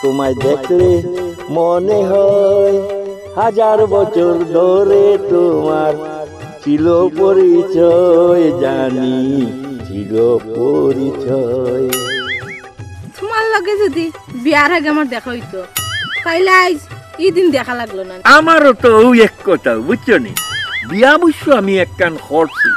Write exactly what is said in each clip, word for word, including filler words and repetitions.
তোমায় দেখলে মনে হয় হাজার বছর ধরে তোমার ছিল পরিচয়, জানি ছিল পরিচয়। তোমার লগে যদি বিয়ার আগে আমার দেখা অইতো, তাইলে আইজ ই দিন দেখা লাগলো না। আমারও তো অউ এক কথা, বুঝছো নি? বিয়া অবশ্য আমি একখান করছি,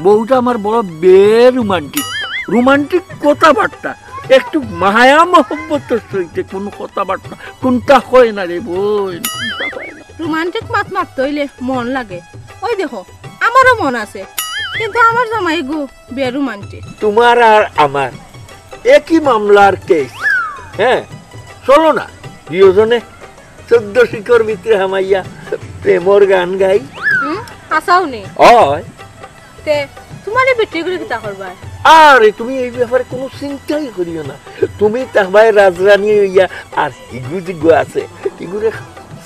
বউটা আমার বড় বেরোমান্টিক, রোমান্টিক কথাবার্তা, একটু মায়া মহব্বতর সহিতে কোনো কথাবার্তা, কোনটা হয় না রে বোন, কোনটা হয় না। রোমান্টিক মাত মাততে অইলে মন লাগে। ওই দেখো, আমারও মন আছে, কিন্তু আমার জামাই গো বেরোমান্টিক। তোমার আর আমার একই মামলার কেস। হ্যাঁ, চলো না দুইজনে চোদ্দ শিকর ভিতরে হামাইয়া প্রেমর গান গাই। হুম, হাছাউ নি? অয়। তে, তোমার এই বেটি করে কিতা করবা? আরে, তুমি এই ব্যাপারে কোনো চিন্তাই করিও না। তুমি থাকবায় রাজরানী হইয়া, আর হিগু জিগু আছে, হিগুরে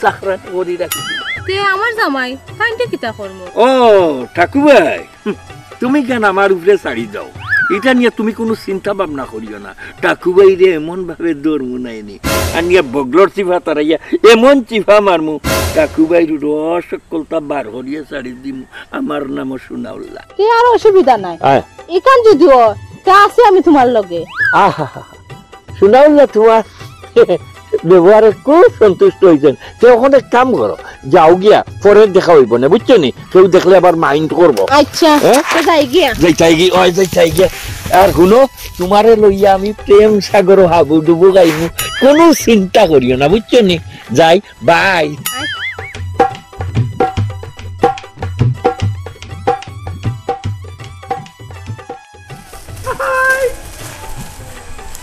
চাকরানি করি রাখি। তে, আমার জামাই, তাইনতে কিতা করমু? ও, ঠাকুভাই, হুম, তুমি কেন আমার উপরে ছাড়ি দাও? এটা নিয়ে তুমি কোনো চিন্তা ভাবনা করিও না। ঠাকুভাইরে এমন ভাবে ধরমু নাইনি, আনিয়া বগলর চিফা তারাইয়া এমন চিফা মারমু, ঠাকুভাইর রস সকলতা বার করিয়া ছাড়ি দিমু। আমার নামও সুনাউল্লাহ। তে আর অসুবিধা নাই। আয়। ইখান যুদি অয়, তে আছি আমি তোমার লগে। আহা, সুনাউল্লাহ তোমার ব্যবহারে খুব সন্তুষ্ট হইছেন। তে অখন এক কাম করো, যাও গিয়া, পরে দেখা হইব না, বুঝছো নি? কেউ দেখলে আবার মাইন্ড করবো। আচ্ছা, হ্যাঁ? তে যাই গিয়া। যাইতাই গি, ওই যাইতাই গিয়া। আর হুনো, তোমারে লইয়া আমি প্রেম সাগর হাবুডুবু গাইমু, কোনো চিন্তা করিও না, বুঝছো নি? যাই, বাই। হাই।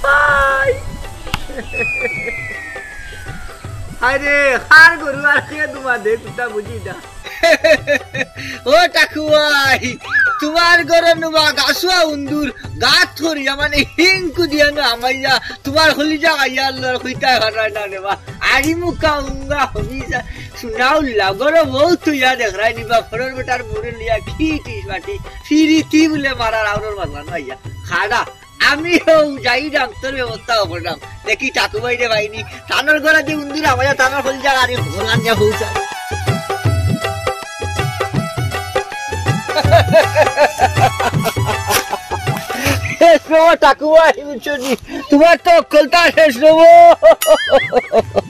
হাই। আরে, কার গরু আর কে দুমা দে, কুতা বুঝি না। ও ঠাকুভাই, তোমার গরু নুমা গাছুয়া উন্দুর, গাত করিয়া মানে হিংকু দিয়া নু আমাইয়া, তোমার কলিজা খাইয়া আল্লাহর কইতায় পারায় না রে বা। আড়ি মুখা উঙ্গা হবি যা। সুনাউল্লাহ, গরো বউ তুইয়া দেখরায় নি বা, ফরর বেটার বউরে লইয়া কি টিস মাটি, ফিরিতি বুলে মারার আউরর মাতলা নইয়া। খাড়া, আমি হউ যাই ডাক্তর ব্যবস্থা করলাম। দেখি ঠাকুভাইরে পাইনি, তানর গরো যে উন্দুর আমাইয়া তানর কলিজা আরি ভগবান যা হউ যায়। শেষ বাবা ঠাকুভাই, বুঝছো নি? তোমার তো অক্কলতা শেষ বাবা।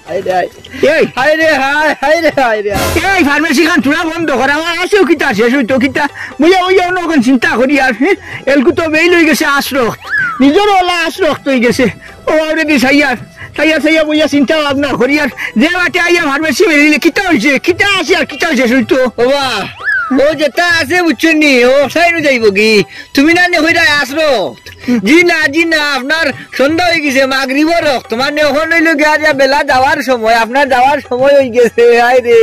হায় রে হায়। এই। হায় রে হায়, হায় রে হায় রে হায়। এই ফার্মেসি খান তোরা বন্ধ কর, আমার আছেও কিতা শেষ হইতো কিতা? মুইয়া ওই অন্য কোন চিন্তা করি আর, হ্যাঁ? এলকু তো বেইল হয়ে গেছে আশ্রক, নিজেরও ওলা আশ্রক হয়ে গেছে। ও already সাইয়ার, সাইয়ার, সাইয়ার বইয়া চিন্তা ভাবনা করি আর যে বাটে আইয়া ফার্মেসি মেলিলে কিতা হইছে, কিতা আছে আর কিতা শেষ হইতো? বাবা, ও যেটা আছে বুঝছো নি, ও সাইনু যাইব কি? তুমি না নে কইরা আশ্রক। জি না, জি না, আপনার সন্ধ্যা হয়ে গেছে, মাগরিবর রক্ত, মানে, অখন হইল গিয়া যে বেলা যাওয়ার সময়, আপনার যাওয়ার সময় হয়ে গেছে। হায় রে,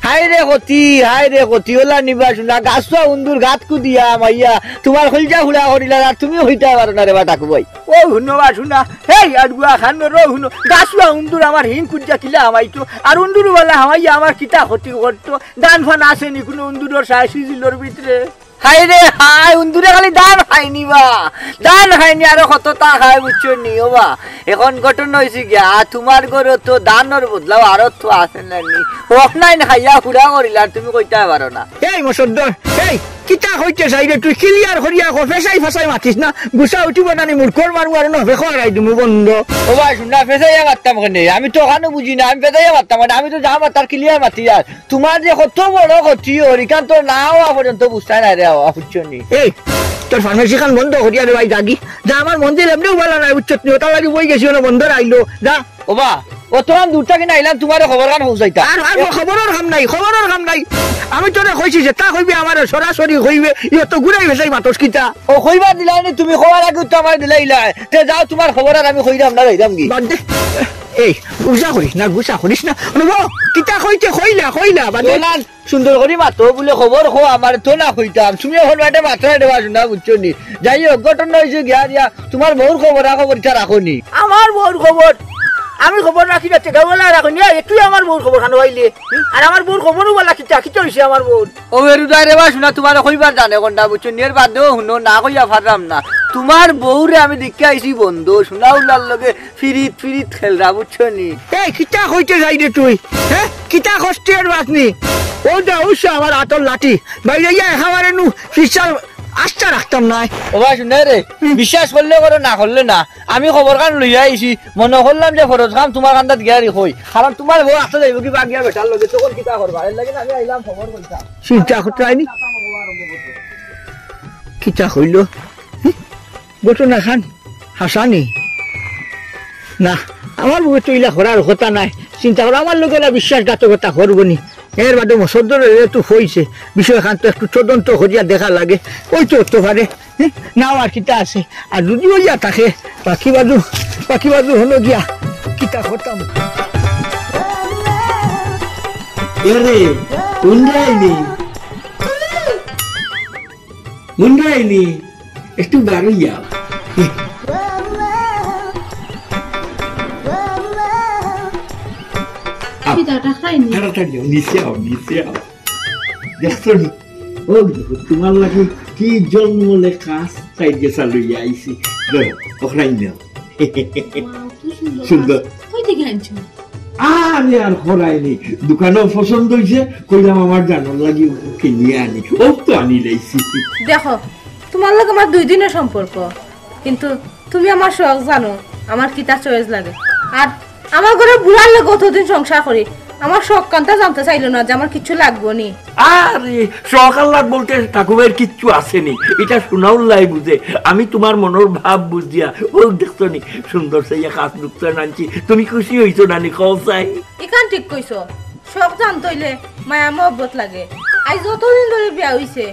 হায় রে ক্ষতি, হায় রে ক্ষতি, ওলা নিবা শুনা, গাছুয়া উন্দুর গাত কুদিয়া মাইয়া, তোমার কলিজা হুড়া করিলা, আর তুমি হইতায় পারো না রে বা ঠাকুভাই। ও হুনো বা শুনা, হেই আড়ুয়া খান রো হুনো, গাছুয়া উন্দুর আমার হিং কুদিয়া কিলা হামাইতো, আর উন্দুর ওলা হামাইয়া আমার কিতা ক্ষতি করতো, দান ফান আছে নি কোনো উন্দুরর সায় সিজিলর ভিতরে? হায় রে হায়, উন্দুরে খালি ধান খায়নি বা, ধান খায়নি, আরো কততা খায়, বুঝছো নি? ও বা, এখন ঘটনা হইছে গিয়া, তোমার ঘরো তো ধানর বদলাও আরো তো আছে না নি? অখনাইন খাইয়া হুড়া করিলা, আর তুমি কইতায় পারো না। এই মসদ্দর, এই, কিতা কইতে চাই রে তুই? ক্লিয়ার করিয়া ক, ফেসাই ফেসাই মাতিস না, গুসা উঠিব না নি, মুরকর মারমু আর না, ফেকো হারাই দিমু বন্ধ। ও ভাই, শুন না, ফেসাইয়া মারতাম কেনে? আমি তো অখানও বুঝি না, আমি ফেসাইয়া মারতাম কেনে? আমি তো যা মাতার ক্লিয়ার মাতি আর। তোমার যে কত বড় ক্ষতি অর, ইখান তো না হওয়া পর্যন্ত বুঝতায় নায় রে বাবা, বুঝছো নি? এই, তোর ফার্মেসি খান বন্ধ করিয়া রে ভাই, যাগি। যা, আমার মন দিল এমনেও ভালা নায়, বুঝছো নি? ওটার লাগি বই গেছি, অনো বন্ধ আইলো, যা। ও বা, অতখান দূর থাকি না আইলাম, তোমারে খবর খান পৌঁছাইতা। আর, আর খবরর কাম নাই, খবরর কাম নাই। আমি তোরে কইছি যেতা কইবে আমারে সরাসরি কইবে, ইয়ো তো ঘুরাই ফেসাই মাতস কিতা? ও কইবার দিলায় নি তুমি, কওয়ার আগেউ তো আমারে দিলাইলায়। তে যাও, তোমার খবর আর আমি কইরাম না, যাইরাম গি। বাদ দে। এই, গুসা করিস না, গুসা করিস না। অনুভব, কিতা কইতে কইলা, কইলা, বাদে। ওলান সুন্দর করি মাতো, বুলে খবর কও, আমারে তো না কইতাম। তুমি অখন বাটে মাতো, এটা বাজু না, বুঝছো নি? যাই হোক, ঘটনা হইছে গিয়া দিয়া, তোমার বউর খবর, আ খবর ইতা রাখো নি? আমার বউর খবর? আমি খবর রাখি না, টেকাওয়ালা রাখো নি, এ, তুই আমার বউর খবর খানো পাইলে? হুম? আর আমার বউর খবরও বলা কিতা, কিতা হইছে আমার বউর? ও এরু দায় রে বা, শুনা, তুমারে কইবার জানে কোনটা, বুঝছো নি? এর বাদেও হুনো, না কইয়া পাররাম না। তুমার বউরে আমি দেখিয়া আইছি বন্ধ, সোনাউল্লার লগে ফিরিত ফিরিত খেলরা, বুঝছো নি? এই, কিতা কইতে যাই রে তুই? হ্যাঁ? কিতা কষ্টের বাস নি? ও দা, ওই সে আমার আতর লাঠি। বাইরে গিয়া একেবারে নু ফিসার আস্থা রাখতাম না। ও ভাই, শুনে রে, হুম। বিশ্বাস করলে করো, না করলে না। আমি খবর খান লইয়া আইছি, মনে করলাম যে ফরজ খান তুমার কান্দাত গিয়া রি কই, কারণ তুমার বউ আসতে যাইব কি বাগিয়া বেটার লগে, তখন কিতা করবা? এর লাগি আমি আইলাম খবর কইতাম। চিন্তা করতে আইনি। কিতা কইল? হুম? ঘটনা খান হাসানি? না, আমার বউয়ে তো ইলা করার কথা নাই। চিন্তা করো, আমার লগে এলা বিশ্বাসঘাতকতা করবো নি। এর বাদে মসদ্দর তো হইছে, বিষয় খান তো একটু তদন্ত করিয়া দেখা লাগে। ওই তো হতে পারে। হুম? নাও আর কিতা আছে? আর যদি হইয়া থাকে, বাকি বাজু, বাকি বাজু হলো গিয়া, কিতা করতাম? এরে, কোন যায়নি? কোন যায়নি? একটু বাড়ি যাও। আও, পিঠাটা খাইনি। তাড়াতাড়ি আও, নিচে আও, নিচে আও। দেখছো নি? ও দেখো, তুমার লাগি কি জলমলে কাজ চাইর গেছা লইয়া আইছি। ধরো, অখরাইন নেও। ওয়াও, কি সুন্দর সুন্দর। কাজ। কই থেকে আনছো? আরে আর খরাইনি, দোকানেও পছন্দ হইছে, কইলাম আমার জানোর লাগি কিনিয়া আনি, ও তো আনি লাইছি। দেখো, তুমার লগে আমার দুই দিনের সম্পর্ক, কিন্তু তুমি আমার শখ জানো, আমার কিতা চয়েস লাগে। আর আমার ঘরে বুড়ার লগে অতদিন সংসার করি, আমার শখ কান্তা জানতে চাইলো না যে আমার কিছু লাগবো নি। আরে, শখ আহ্লাদ বলতে ঠাকুমার কিচ্ছু আসেনি, এটা সোনাউল্লাই বুঝে। আমি তুমার মনর ভাব বুঝিয়া, ও দেখছো নি, সুন্দর চাইয়া কাজ নুকসান আনছি, তুমি খুশি হইছো না নি, কও চাই? ইখান ঠিক কইছো, শখ জানতে হইলে মায়া মহব্বত লাগে। আইজ যতদিন ধরে বিয়া হইছে,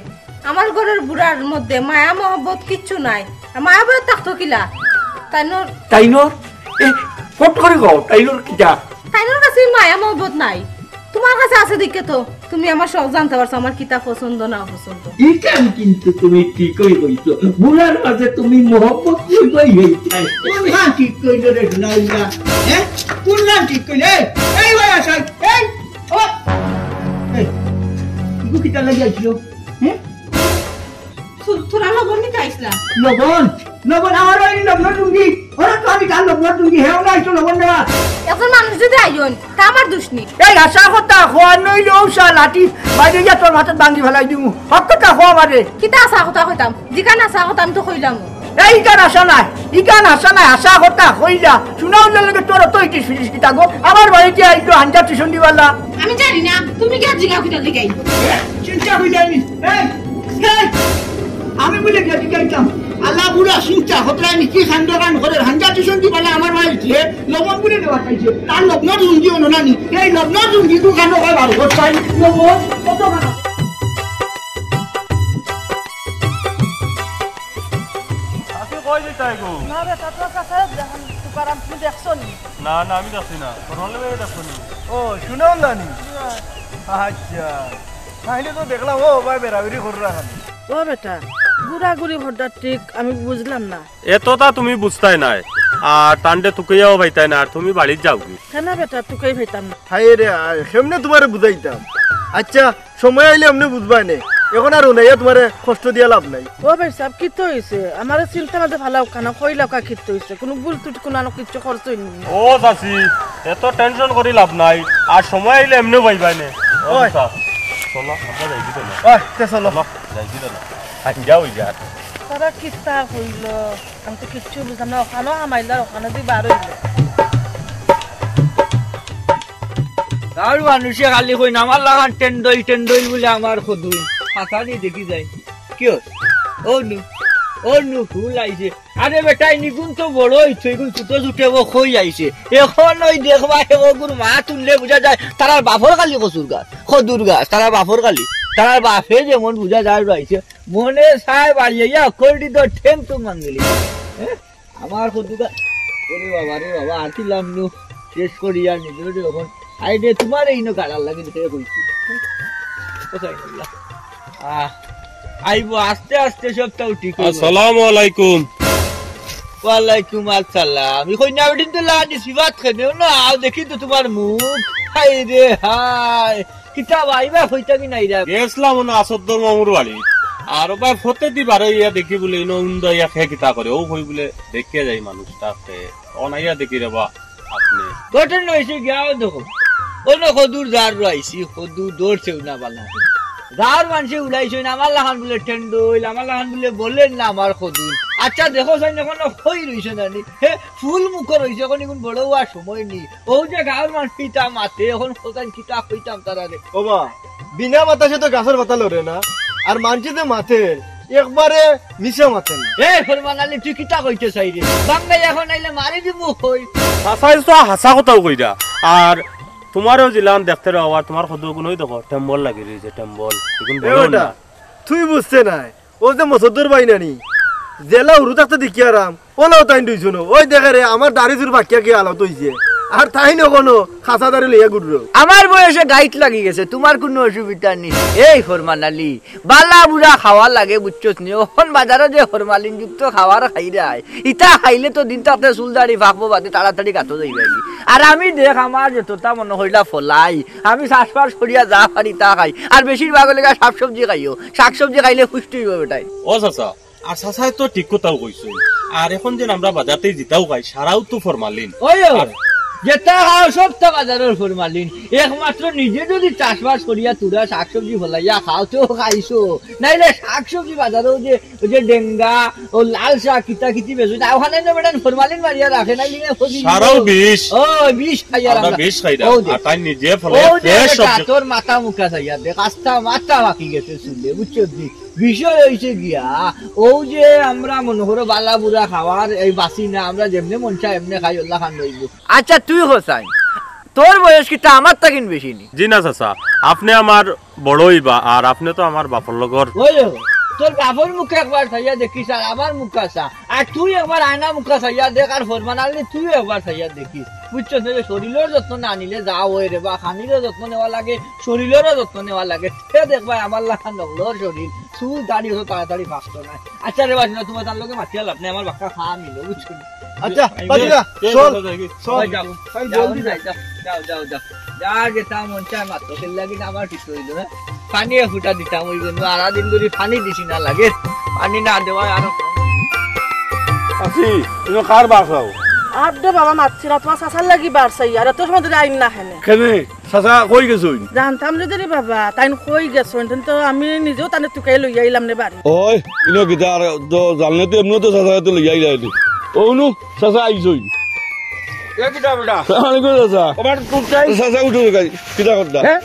আমার ঘরের বুড়ার মধ্যে মায়া মহব্বত কিচ্ছু নাই। আর মায়া মহব্বত থাকতো কিলা? তাইনর তাইনর? এ, ফট করে কও, তাইনর কিতা? তাইনর কাছে মায়া মহব্বত নাই, তুমার কাছে আছে দেখে তো তুমি আমার শখ জানতে পারছো, আমার কিতা পছন্দ না পছন্দ। ইখান কিন্তু তুমি ঠিকই কইছো, বুড়ার মাঝে তুমি মহব্বত লইবাই হইতাই। কোন হ্যাঁ ঠিক কইল রে সোনাউল্লা? হ্যাঁ? কোন হ্যাঁ ঠিক কইল? এই, এই ভাই আসাই, এই, ও, এই, ইগু কিতা লাগি আইছিল? হ্যাঁ? থু-, থুড়া লবণ নিতে আইসলাম। লবণ? লবণ? আমার ওই লবণ টুঙ্গি। ওরা তো আমি তার লবণ টুঙ্গি, হেও না আইসো লবণ নেওয়া। একজন মানুষ যদি আইন, তা আমার দোষ নেই। এই হাছা কথা কওয়া নইলে ও শালা লাঠি বাইরে গিয়া তোর মাথাত ভাঙ্গি ফেলাই দিমু। হক কথা কওয়া আমারে। কিতা হাছা কথা কইতাম? যেখান হাছা কথা আমি তো কইলাম। এই ইখান হাছা নায়, ইখান হাছা নায়, হাছা কথা কইলা। সোনাউল্লার লগে তোর অত ইটিস ফিটিস কিতা গো? আমার বাড়িত আইলো হাঞ্জা টিউশন দিবালা। আমি জানি না, তুমি গিয়া জিগাও কিতা জিগাই। চিন্তা হই যায়নি। এই, এই, আমি বুলে গিয়া জিগাইতাম। আল্লাহ বুড়া চিন্তা, হতরায় নি কি কাণ্ড কাম করে, হাঞ্জা টিউশন দিবালা আমার বাড়িত, লবণ বুলে দেওয়া চাইছে। তার লবণর লুঙ্গি অনো না নি। এই লবণর লুঙ্গি দোকানো হয় বারো ঘর চাই। লবণ, কত খারাপ। আপনি কই দিতাই গো? না রে, তাতো কাছে দেখান, তুকারাম, তুমি দেখছো নি? না, না, আমি দেখছি না। তোর হলে ভাই দেখছো নি? ও, সোনাউল্লা নি? হ্যাঁ। আচ্ছা। তাইলে তো দেখলাম, ও ভাই, বেড়াবেড়ি করে রাখা নি। ও বেটা, ঘুরাঘুরি হঠাৎ ঠিক আমি বুঝলাম না। এতটা তুমি বুঝতায় নায়, আর তানরে তুকাইয়াও পাইতায় না, আর তুমি বাড়িত যাওগি। কেন বেটা, তুকাই পাইতাম না। হায় রে হায়, কেমনে তুমারে বুঝাইতাম? আচ্ছা, সময় আইলে এমনে বুঝবায় নে। এখন আর হুনাইয়া তুমারে কষ্ট দিয়া লাভ নাই। ও ভাই সাব, কিতা হইছে? আমারে চিন্তা মাঝে ফালাও কেনে, কইলাও কা কিতা হইছে? কোনো ভুল ত্রুটি কোনো আনো কিচ্ছু করছইন নি? ও চাচি, এত টেনশন করি লাভ নাই, আর সময় আইলে এমনেও পাইবায় নে। ও ওই। চাচা, চলো, আমরা যাই দিতে না। ওই, তে চলো। চলো, যাই দিতে না। আইয়া হই যা। তারা কিতা কইল? আমি তো কিচ্ছু বুঝলাম না, ওখানো হামাইল আর ওখানো দি বার হইল। তার মানুষে খালি কই না, আমার লাখান টেন্ডই টেন্ডই বলে আমার খদুই। হাসানি দেখি যাই। কি হল? ও নু, ও নু, ফুল আইছে। আরে বেটা, ইগুন তো বড় হইছে, ইগুন ছোট ছোট ও কই আইছে। এখন ওই দেখবা, হে ওগুর মা তুললে বুঝা যায়, তারার বাপর খালি কচুর গাছ, খদুর গাছ, তারার বাপর খালি। তারার বাপে যেমন বুঝা যায়, আইছে। মনে চায় বাড়িয়া কলটি তো ঠেং তো মাঙ্গলি। হ্যাঁ? আমার কতটা, ওরে বাবা রে বাবা, আছিলাম নু শেষ করিয়া নিজে এখন। আই রে, তোমার এই নো গাড়ার লাগে যেটা কইছি। কোথায় গেলা? আহ, আইবো আস্তে আস্তে, সবটাও ঠিক হইব। আসসালামু আলাইকুম। ওয়ালাইকুম আসসালাম। ই কইনা বেটিন তো লাগানি সিফাত খেনেও না, আও দেখি তো তুমার মুখ। হায় রে হায়, কিতা ভাইবা কইতা কি নাই রে? গেছলাম না আছদ্দর মামুর বাড়ি, আর ও ভাই ফতে দি বারে ইয়া দেখি বুলে ইনো উন্দা ইয়া খে কিতা করে, ও কই বুলে দেখিয়া যাই মানুষটা খে। অনাইয়া দেখি রে বা আপনে। ঘটনা অইছে গিয়া, ও দেখো, অনো কদুর জার রইছি, কদু ধরছেও না বালা। গাঁওর মানষে উড়াইছইন, আমার লাখান বুলে টেন্ডইল, আমার লাখান বুলে বলের না আমার কদু। আচ্ছা দেখো চাইন, অখনো কই রইছে না নি? হে, ফুল মুখো রইছে, অখন ইগুন বড় অওয়ার সময় নি। ও যে গাঁওর মানষে ইতা মাতে, অখন কইতাম কিতা কইতাম তারারে। ও বা, বিনা বাতাসে তো গাছর পাতা লড়ে না, আর মানষে যে মাতে, একবারে মিছা মাতে না। এ ফরমান আলী, তুই কিতা কইতে চাইরে? বাঙ্গাই অখন আইলে মারি দিমু কই। চাচায় তো হাছা কথাউ কইরা। আর তুমারেও জিলান দেখতে রে বাবা, তুমার কদু গুনই দেখো, টেম্বল লাগি রইছে, টেম্বল। ইগুন এ বলো বেটা, না। তুই বুঝতে নাই, ও যে মসদ্দর ভাই নানি, যেলা হুরু থাকতে দেখি আরাম, ওলাও তাইন দুইজন। ওই দেখে রে, আমার দাড়ি চুল পাকিয়া কি হালত অইছে। আর তাইন অখনো খাসা দাড়ি লইয়া ঘুররো। আমার বয়সে গাইট লাগি গেছে, তুমার কুনু অসুবিধা নি। এই ফরমান আলী, বালা বুরা খাওয়া লাগে, বুঝছস নি? অখন বাজারো যে ফরমালিন যুক্ত খাবার খাইরায়, ইতা খাইলে তো দিন থাকতে চুল দাড়ি পাকবো বাদে তাড়াতাড়ি গাতো যাইবায়। আর আমি দেখ, আমার যততা মনো কইলা ফলাই, আমি চাষবাস করিয়া যা পারি তা খাই। আর বেশিরভাগ অইলে গিয়া শাক-সবজি খাইও, শাক-সবজি খাইলে পুষ্টি অইবো বেটায়। ও চাচা, আর চাচায় তো ঠিক কথাউ কইছইন। আর অখন যেন আমরা বাজারতেই যেতাউ খাই, সারাউ তো ফরমালিন। ওই ও, আর যেতা খাও সবতা বাজারর ফরমালিন। একমাত্র নিজে যদি চাষবাস করিয়া তুরা শাক-সবজি ফলাইয়া খাও, তেউ খাইছো। নাইলে শাক-সবজি বাজারো যে, ওই যে ডেঙ্গা, ও লাল শাক, কিতা কিতি বেচইন, অখানো না বেটাইন ফরমালিন মারিয়া রাখে, নাইলে ইয়া ফসি সারাউ দিবো। বিষ। ও, বিষ খাইয়া আমরা রাখা। বিষ খাইরা। ও দে। আর তাইন নিজে ফলাইয়া ও দে fresh বেটা, সবজি। তোর মাথা মুখা চাইয়া দেখ, আস্তা মাথা পাকি গেছে চুলে, বুঝছস নি? বিষয় অইছে গিয়া, ও যে আমরা মনো করো বালা বুরা খাওয়ার এই বাসি না, আমরা যেমনে মন চায় এমনে খাই, অলাখান অইবো। আচ্ছা, তুই কছাইন, তোর বয়স কিতা আমার থাকিন বেশি নি? জি না চাচা, আপনে আমার বড় অইবা, আর আপনে তো আমার বাপর লগর। ওই দেখো, তোর বাপর মুখে একবার চাইয়া দেখিস, আর আমার মুখা চা, আর তুই একবার আয়না মুখা চাইয়া দেখ, আর ফরমান আলী তুইও একবার চাইয়া দেখিস, বুঝছস নি? শরীলর যত্ন না নিলে যা অয় রে বা, খানিরও যত্ন নেওয়া লাগে, শরীলরও যত্ন নেওয়া লাগে। তে দেখবায় আমার লাখান নকলর শরীল, চুল দাড়ি অত তাড়াতাড়ি পাকতো নায়। আচ্ছা রে বা, হুনো, তুমার তার লগে মাতিয়া লাভ নাই, আমার বাক্কা খাম অইলো, বুঝছো নি? আচ্ছা, এই বাদ দে, দে, চল, চল, চল, চল। যাও, আমি যাও, জলদি যাই। যাও, যাও, যাও, যাও। যা যেতা মন চায় মাতো, কিল্লাগি না আমার কিছু অইলো, হ্যাঁ? পানি এক ফুটা দিতাম অইবো না, আরা দিন ধরি পানি দিছি না লাগে, পানি না দেওয়ায় আরো। চাচি, তুমি কার বাসাও? আর দে বাবা, মাতছি না, তুমার চাচার লাগি বারছাই, আর অত সময় ধরি আইন না কেনে। কেনে? চাচা কই গেছইন? জানতাম যদি রে বাবা, তাইন কই গেছইন, তাইন তো আমি নিজেও তানে তুকাই লইয়া আইলাম নে বাড়ি। ওই, ইনো কিতা আর তো জানলে তো এমনেও তো চাচা তো লইয়া আইলা আইলি। ও নু, চাচা আইছইন। এ কিতা বেটা? সালাম আলাইকুম চাচা। ওবার তুই চাই? চাচা উঠো রে, কিতা করতা? হ্যাঁ?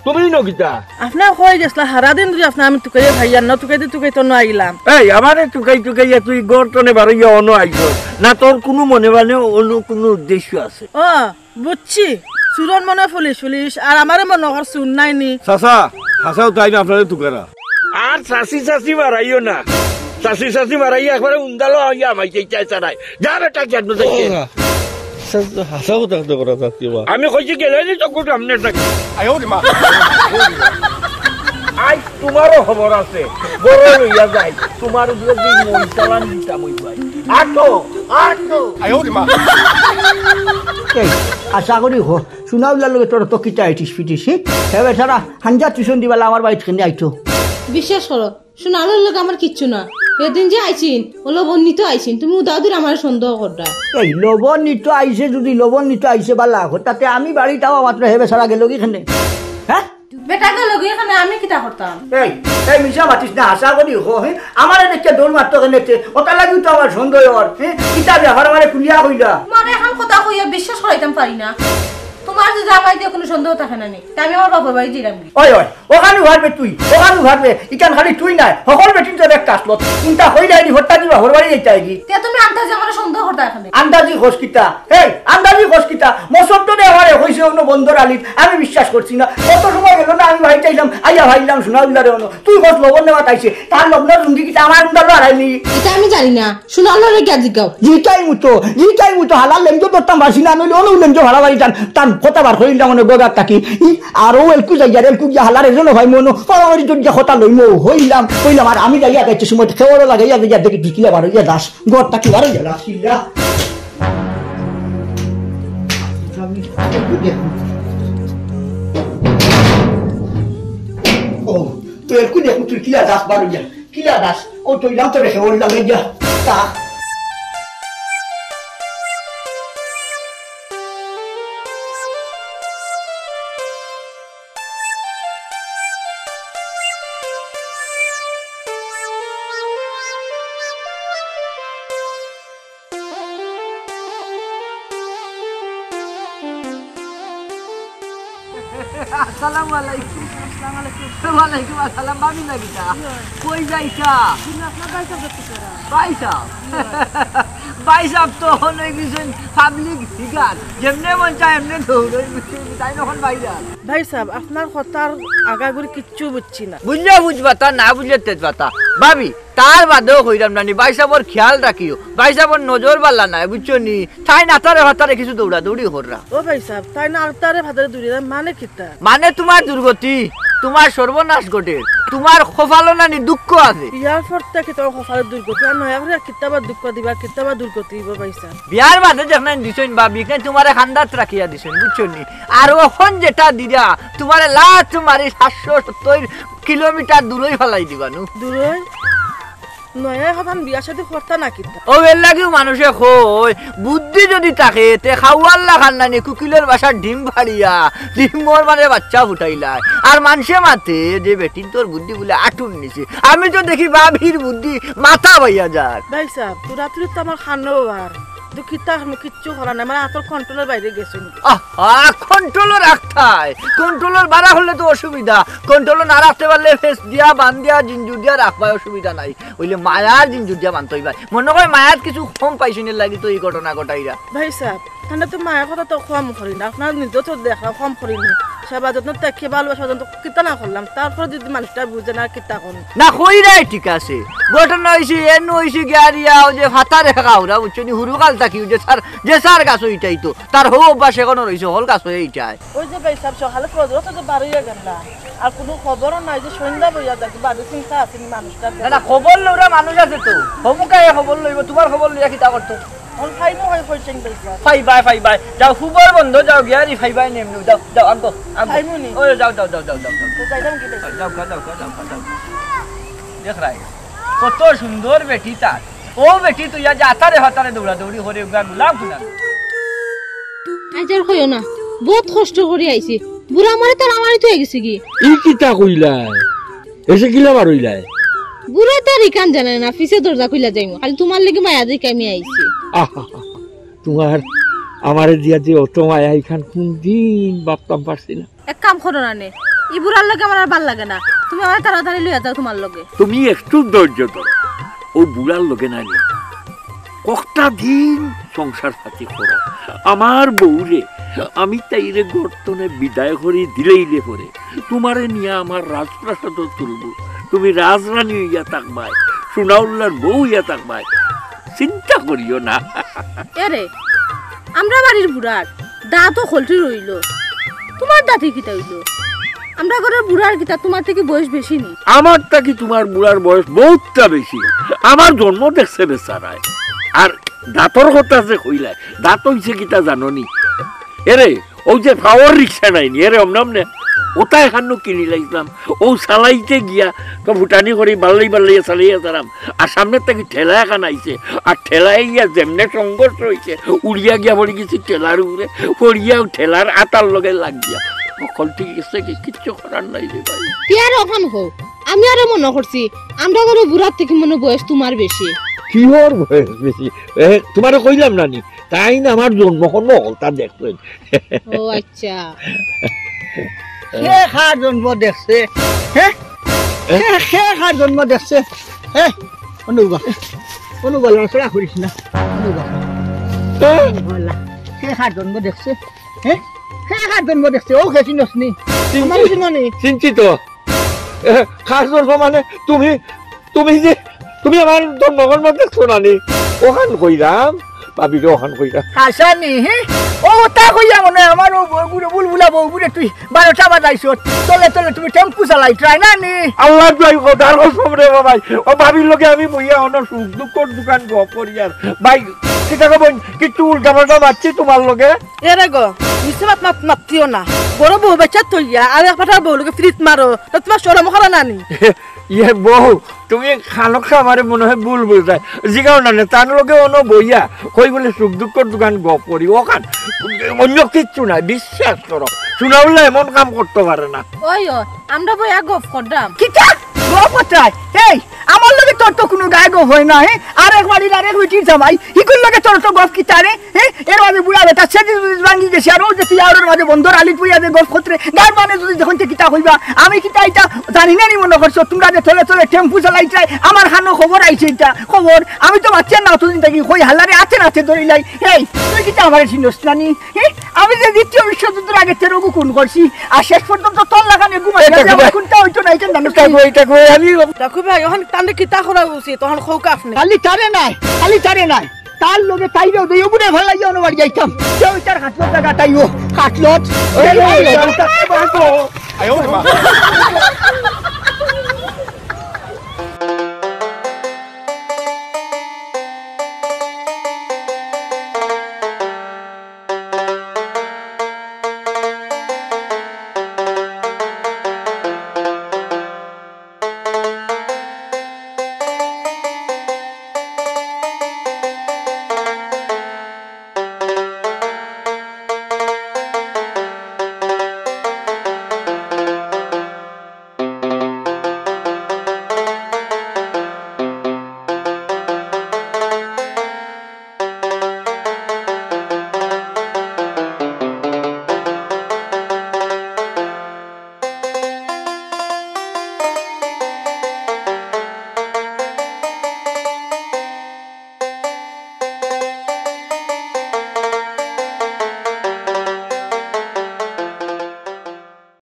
তুমি ইনো কিতা? আপনার কই গেছলা? হারা দিন ধরি আপনার আমি তুকাইয়া ভাইয়ার না, তুকাইতে তুকাইতে অনো আইলাম। এই, আমারে তুকাই তুকাইয়া তুই ঘর তনে বারইয়া অনো আইছস। না তোর কুনু মনে মানে অন্য কুনু উদ্দেশ্য আছে? ও, বুঝছি, চুরর মনে পুলিশ পুলিশ, আর আমারে মনো কর চুর নায় নি। চাচা, হাছাউ তাইন আপনারে তুকারা। আর চাচি চাচি বাড়াইও না, চাচি চাচি বাড়াইয়া একবারে উন্দালো অইয়া আমাই চাইতে চারাই। যা বেটা, কেন দেখে? ও, চাচা, হাছাউ থাকতে পারা চাচি বা। আমি কইছি গেলে নি তো খুব সামনে থাকি। আজ তুমারও খবর আছে, বড় লইয়া যাই, তুমার উপরে যে মই চালান দিতাম অই ভাই। আটো, আটো। এই, আশা করি হ, সুনাউল্লার লগে তোর তো কিতা আইটিস ফিটিস, হি? হে বেচারা, হাঞ্জা টিউশন দিবালা আমার বাড়িত কেনে আইতো? বিশ্বাস করো, সুনাউল্লার লগে আমার কিচ্ছু না। এদিন যে আইছিন, ও লবণিত আইছিন, তুমি উদাউদির আমার সন্দেহ কররা। এই, লবণিত আইছে, যদি লবণিত আইছে বালা, তাতে আমি বাড়িত আওয়া মাত্র হে বেচারা গেল কি কেনে? হ্যাঁ? বেটা গেল গিয়া কেনে, আমি কিতা করতাম? এই, এই মিছা মাতিস না, হাছা করি হ, হে? আমারে দেখিয়া দৌড় মারতো কেনে তে? ওটার লাগিউ তো আমার সন্দেহ অর, হে? কিতা ব্যাপার আমারে খুলিয়া কইলা? তোমারে এখন কথা কইয়া বিশ্বাস করাইতাম পারি না। তোমার যে জামাই দিয়া কুনু সন্দেহ থাকে না নি, তে আমি আমার বাপর বাড়ি যাইরাম গি। ওই, ওই, ওখানউ পারবে তুই, ওখানউ পারবে। ইখান খালি তুই নায়, হকল বেটিন্তর এক খাছলত। কুনটা কইলায়নি, হঠাৎ দিবা হরবাড়ি যাইতায়গি। তে তুমি আন্দাজি আমারে সন্দেহ করতায় কেনে? আন্দাজি কস কিতা? এই, আন্দাজি কস কিতা? মসদ্দরে আমারে কইছে অনো বন্দর আলিত, আমি বিশ্বাস করছি না। কত সময় গেল না, আমি বাড়িত আইলাম, আইয়া পাইলাম সুনাউল্লারে অনো। তুই কস লবণ নেওয়াত আইছে, তার লবণর লুঙ্গি কিতা আমার উন্দালো হারাইনি? ইতা আমি জানি না, সুনাউল্লারে গিয়া জিগাও। জিগাইমু তো, জিগাইমু তো, হালার লেঞ্জো ধরতাম পারছি না, নইলে অনো লেঞ্জো ভাড়া বাড়ি টান, টান কথা বার করিলাম মনে গগার থাকি। ই, আর ও এলকু যাই, আর এলকু গিয়া হালার এজন্য ভাই মনো, পাড়ামারি জোর গিয়া কথা লইমু, হইলাম, কইলাম, আর আমি যাইয়া যাইতে সময় খেওয়ারও লাগাইয়া যাইয়া দেখি তুই কিলা বার হইয়া দাস, ঘর থাকি বার হইয়া দাস, কিলা? ও, তুই এলকু দেখ, তুই কিলা দাস বার হইয়া, কিলা দাস, ও তুই নাম তো রেখে ওর লাগে যা, তা। আসসালামু আলাইকুম। আসসালামু আলাইকুম। ওয়ালাইকুম আসসালাম, ভাবি না কিতা? কই যাইতা? জি না, আপনার ভাই সাহেব দেখতে চারা। ভাই সাহেব? ভাই সাহেব তো অখন অই গেছইন পাবলিক ফিগার, যেমনে মন চায় এমনে দৌড়ইন, বুঝছইন? তাইন অখন ভাইরাল। ভাই সাহেব, আপনার কথার আগাগুড়ি কিচ্ছু বুঝছি না। বুঝলে বুঝবা তা, না বুঝলে তেজবা তা। ভাবি, তার বাদেও কইরাম নানি, ভাই সাহেবর খেয়াল রাখিও। ভাই সাহেবর নজর বালা নায়, বুঝছো নি? তাইন আতারে ফাতারে কিছু দৌড়াদৌড়ি কররা। ও ভাই সাহেব, তাইন আতারে ফাতারে দৌড়ি যায় মানে কিতা? মানে তুমার দুর্গতি, তুমার সর্বনাশ ঘটে, তুমার কপালো নানি দুঃখ আছে। বিয়ার পর থাকি তুমার কপালো দুর্গতি, আর নয়া করি কিতা বা দুঃখ দিবা, কিতা বা দুর্গতি দিবা ভাই সাহেব। বিয়ার বাদে দেখনাইন দিছইন বা বিকনাইন তুমারে কান্দাত রাখিয়া দিছইন, বুঝছো নি? আর অখন যেটা দিরা, তুমারে লাথ মারি সাতশো সত্তর কিলোমিটার দূরই ফালাই দিবা নু। দূরই? নয়া হবান বিয়া শাদী করতা না কিতা? ও এর লাগিও মানুষে কয়, বুদ্ধি যদি থাকে, তে খাওয়ার লাখান নানি কুকিলর বাসার ডিম ফাড়িয়া, ডিমর মানে বাচ্চা ফুটাইলায়। আর মানষে মাতে যে বেটিন তোর বুদ্ধি বুলে আটুর নিচে। আমি তো দেখি ভাবির বুদ্ধি মাথা বাইয়া যার। ভাই সাহেব, তুরাতুরি তো আমার খানো আর। তো কিতা খানো, কিচ্ছু করা নাই, আমার আতর কন্ট্রোলর বাইরে গেছে। আহা, কন্ট্রোলো রাখতায়। কন্ট্রোলো বারা করলে তো অসুবিধা। কন্ট্রোলো না রাখতে পারলে ফেস দিয়া, বান দিয়া, জিঞ্জুর দিয়া রাখবায়, অসুবিধা নাই। অইলে মায়ার জিঞ্জুর দিয়া বানতে অইবায়। মনো কয় মায়াত কিছু কম পাইছইন এর লাগি তো ই ঘটনা ঘটাইরা। ভাই সাহেব, তানে তো মায়ার কথা তো কম করি না। আপনার নিজে তো দেখরা কম করি নি। সেবা যত্ন দেখে ভালোবাসা যত্ন কিতা না করলাম। তারপর যদি মানুষটা বুঝে না, কিতা করুন? না, কইরায় ঠিক আছে। ঘটনা অইছে, এনু অইছে গিয়া আর ইয়া, অউ যে ফাতারে খাওরা, বুঝছো নি? হুরুকাল থাকি, অউ যে সার, যে সার গাছ অইটাই তো। তার হউ অভ্যাস এখনো রইছে, হকল গাছ অইটায়। ওই যে ভাই সাহেব, সকালে ফজরত তো বার অইয়া গেলা। আর কুনু খবরও নাই যে সন্ধ্যা বইয়া যাইতো, বাদে চিন্তা আছে নি মানুষটার? না, না, খবর লওরা মানুষ আছে তো। হমুকায় খবর লইবো, তুমার খবর লইয়া কিতা করতো? অখন ফাইমু অয় কইছেন ভাই সাহেব। ফাইবায়, ফাইবায়। যাও, হুবর বন্ধ, যাও, গিয়া রি ফাইবায় নেমনু। যাও, যাও, আগো, আগো। ফাইমু নি? ওই, যাও, যাও, যাও। তো যাইতাম কি ভাই সাহেব? যাও, যাও, যাও, যাও, যাও। দেখরায়, কত সুন্দর বেটি তার। ও বেটি তুই আজ আতারে ফাতারে দৌড়াদৌড়ি করে উগা গুলাম কুনান। আজ আর কইও না, বউত কষ্ট করি আইছি। বুড়া মরে তার আমারই তো অই গেছে কি? ই কিতা কইলায়? এসে কিলা বার অইলায়? বুড়া তার ইখান জানে না, পিছে দরজা খুইলা যাইমু। খালি তুমার লাগি মায়া দেখি আমি আইছি। আহা, তুমার আমারে দিয়া যে অত মায়া, ইখান কুনদিন ভাবতাম পারছি না। এক কাম করো না নে, ই বুড়ার লগে আমার আর ভালা লাগে না। তুমি আমারে তাড়াতাড়ি লইয়া যাও তুমার লগে। তুমি একটু ধৈর্য ধরো, অউ বুড়ার লগে না নি, কয়টা দিন সংসার সাথী করো। আমার বউরে আমি তাইরে ঘর তনে বিদায় করি দিলাইলে পরে তুমারে নিয়া আমার রাজপ্রাসাদো তুলমু। তুমি রাজরানী অইয়া থাকবায়, সোনাউল্লার বউ অইয়া থাকবায়। চিন্তা করিও না। এরে, আমরার বাড়ির বুড়ার দাঁতও খলটি রইলো, তুমার দাঁতে কিতা অইলো? আমরার ঘরর বুড়ার কিতা তুমার থাকি বয়স বেশি নি? আমার থাকি তুমার বুড়ার বয়স বউতটা বেশি। আমার জন্ম দেখছে বেচারায়। আর দাঁতর কথা যে কইলায়, দাঁত অইছে কিতা জানো নি? এরে, অউ যে পাওয়ার রিক্সা নাই নি, এরে অমনে অমনে, অটা এখানো কিনিলাইছলাম। অউ চালাইতে গিয়া তো ফুটানি করি বাল্লাই বাল্লাই চালাইয়া যারাম। আর সামনে থাকি ঠেলা এখান আইছে। আর ঠেলায় গিয়া যেমনে সংঘর্ষ অইছে, উড়িয়া গিয়া পড়ি গেছি ঠেলার উপরে। পড়িয়া অউ ঠেলার আতার লগে লাগিয়া। হকল ঠিক আছে কি, কিচ্ছু করার নাই রে ভাই। তে আর অখান কও, আমি আরো মনো করছি, আমরার ঘরর বুড়ার থাকি মনো বয়স তুমার বেশি। কিওর বয়স বেশি? এ, তুমারে কইলাম না নি? তাইন আমার জন্ম কর্ম হকলতা দেখছইন। ও আচ্ছা। কে কার জন্ম দেখছে? হে? কে, কে কার জন্ম দেখছে? হে? অনুবা, অনুবা, লড়াচড়া করিস না। অনুবা। কে কার জন্ম দেখছে? হে? কে কার জন্ম দেখছে? ও কে চিনস নি? চিনছি। আমারে চিনো নি? চিনছি তো। এ, কার জন্ম মানে তুমি, তুমি যে, তুমি আমার জন্মকর্ম দেখছো না নি? অখান কইরাম, আবিরে অখান কইরা। হাসানি, হে? ও তা কইয়া মনে হয় আমার ও বউগুরে, বুলবুলা বউগুরে তুই বারোটা বাজাইছস। তলে তলে তুমি টেম্পু চালাইতায় না নি? আল্লার দোয়াই, খোদার কসম রে বাবাই, ও ভাবির লগে আমি বইয়া অনো সুখ দুঃখর দুকান গপ করি আর। ভাই, কিতা গো বইন, কিচ্ছু উল্টা পাল্টা মাতছি তুমার লগে? এরে গো, মিছা মাত মাত মাতিও না। ঘরো বউ বাইচ্চা থইয়া আর এক পাঠার বউর লগে ফিরিত মারো, তা তুমার শরম করে না নি? ইয়ে বউ, তুমি খানক আমারে মনে হয় ভুল বুঝায়। জিগাও না নে, তান লগে অনো বইয়া কই বলে সুখ দুঃখর দুকান গপ করি, অখান অন্য কিচ্ছু নাই, বিশ্বাস করো। সুনাউল্লা এমন কাম করতে পারে না। ওই, ও, আমরা বইয়া গপ করলাম। কিতা? গপ করতায়? এই, আমার লগে তোর তো কুনু গায়ে গপ হয় না, হে? আর এক বাড়ির আরেক বেটির জামাই, ইগুর লগে তোর তো গপ কিতা রে? হে? এর মাঝে বুড়া বেটা, সেদিন ভাঙ্গি গেছে, আর ও যে তুই আওরর মাঝে বন্দর আলি পুইয়া যে গপ করতে, গার মানে যদি যখন তে কিতা কইবা, আমি কিতা ইটা জানি না নি মনে করছো, তুমরা যে তলে তলে টেম্পু চালাইতায়, আমার কানো খবর আইছে ইটা, খবর, আমি তো বাচ্চা না অতদিন থাকি, কই হালারে আতে নাতে ধরিলাই, এই, তুই কিতা আমারে চিনস না নি? হে? আমি যে দ্বিতীয় বিশ্বযুদ্ধর আগে তেরোগু খুন করছি, আর শেষ পর্যন্ত তোর লাখান এগু মারিয়া এটা যে আমার খুব খুনটা হইতো না, এটা জানো এটা কি? কই, এটা কই, আমি দেখো ভাই, অখন তানরে কিতা করা উচিত, অখন খৌকা আপনি। খালি তারে নাই, খালি তারে নাই, তার লগে তাইরেও দেই, ওগুনে ভালাই যাও না বাড়ি যাইতাম। কেউ তার হাতলত জাগা তাইও, হাতলত। ওই, ওই, ওই, ওই।